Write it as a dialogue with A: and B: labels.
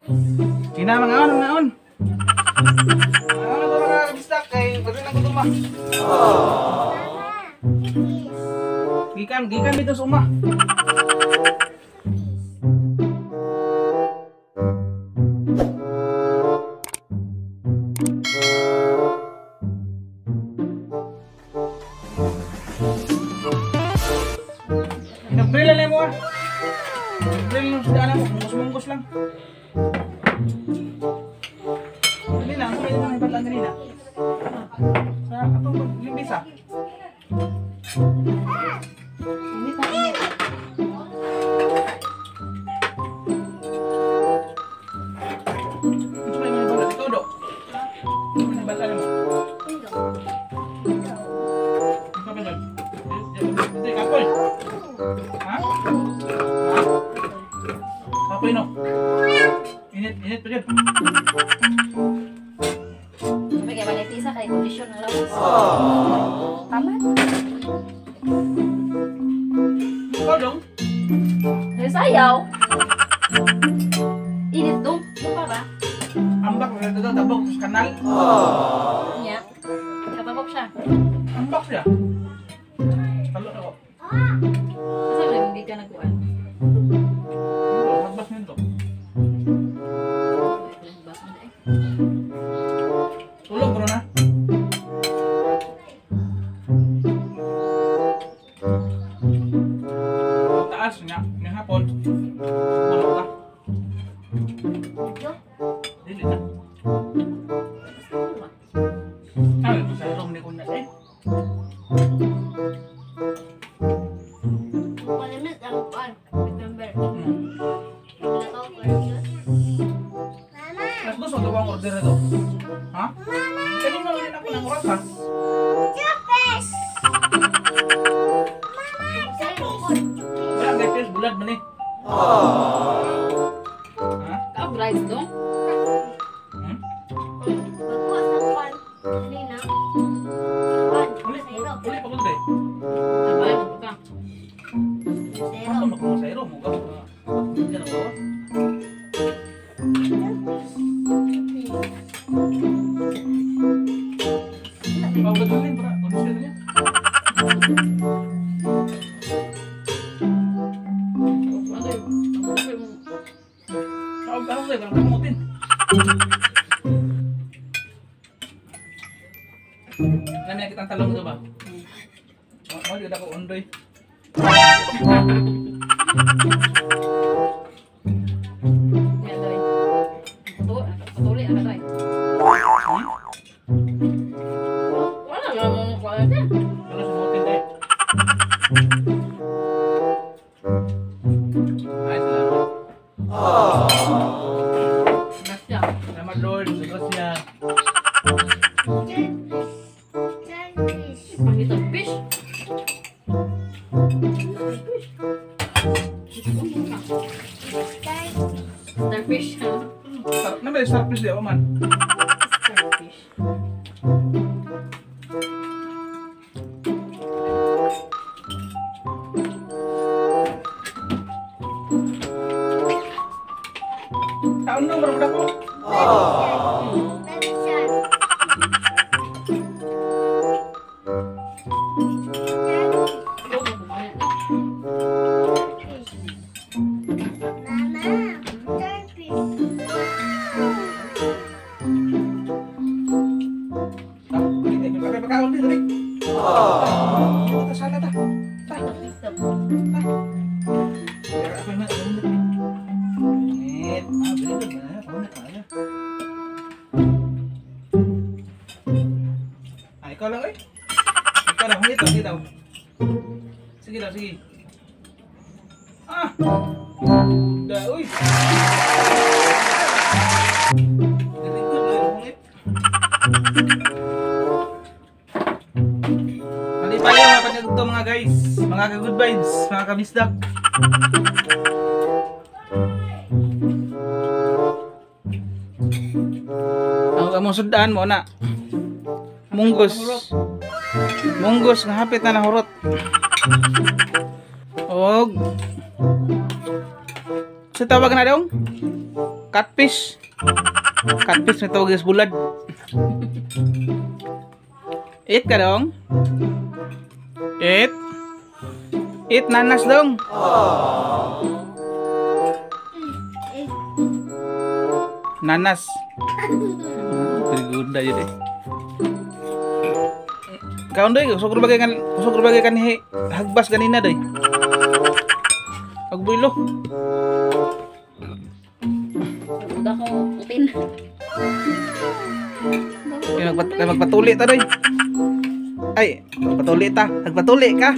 A: Kina mga on, mga on. Mga on ito mga bistak kay pwede na ko tuma. Gikan, gikan dito sa uma. Nagbrila na mo ah. Nagbrila lang sa daan mo, munggos-munggos lang. Dali na, ang pwede mga ibatlaan kanina. Sa atong paglimbis ah.
B: Init na init.
A: Ito may mga ibatlaan. Ikaw, Dok. Ano may ibatlaan mo? Ikaw ba, Dok? Hindi, kapoy. Ha? Ha? Kapoy, no? Init, init pa dyan.
B: Sabi kay balay tisa kay kondisyon ng lawas. Tama.
A: Ikaw, Dong?
B: Ay, sayaw. Init dong. Ano pa ba?
A: Ambak, ito daw, tabok sa kanal.
B: Niya. Katabok siya.
A: Ambak siya. Talo na ko.
B: Asa ba hindi ka nagkuan?
A: Ito, hagbas nito.
B: Bas mo na eh.
A: Tulog bro na. Taas nga, nga hapon. Tulog ka. Dili na. Ay, sa room ni Kunya eh.
C: Palimit ang pan. Remember.
A: Mas gusto ko ang order na to. Ha? Kani mo rin ako ng oras ha. Wala kay fish bulad man eh. Ha?
B: Kaog rice dong.
A: Hmm? Uli, uli pa ko dre.
B: Tama ka.
A: Ako makuha sa iro mo ka. Diyan ang bawa. Pagkadulin para kondisyon niya.
B: Ano yung mo?
A: Tawag ako sa'yo, parang kamutin. Alam niya kitang talong ito ba? Mo, di ako ondoy.
B: Yan doy. Patuli ang doy. Wala na mo kuan siya.
A: Ano sumutin tayo? Ay, salamat.
B: Grasya.
A: Salamat Lord. Sa grasya.
B: Pangitong fish. Starfish.
A: Ano ba yung starfish di ba man?
B: Starfish.
A: Taon na, marami ako.
B: Oh, kumain.
A: Ah, dali, pagkaon dito, dali. Dito, sala ta. Ta. Ta. Pero ako yung mga init. Ah, dali, dali, dali, dali. Ah, ikaw lang eh. Ikaw lang, dito, dito. Sige daw, sige. Ah! Da, uy! Very good, very hungit. Mali pa yung mga panagugto mga guys, mga ka-good vibes, mga ka-bisdak. Ang among sudaan mo na. Munggos. Munggos nga hapit na nahurot. Og sa tawag na dong? Catfish. Catfish na tawag sa bulad. Eat ka dong. Eat. Eat nanas dong. Nanas. Very good na yun eh. Kaon doy, kusog bagay kan hagbas ganina doy. Agbuilo.
B: Uda ko putin.
A: Kay magpatuli ta doy. Ay, magpatuli ta. Nagpatuli ka.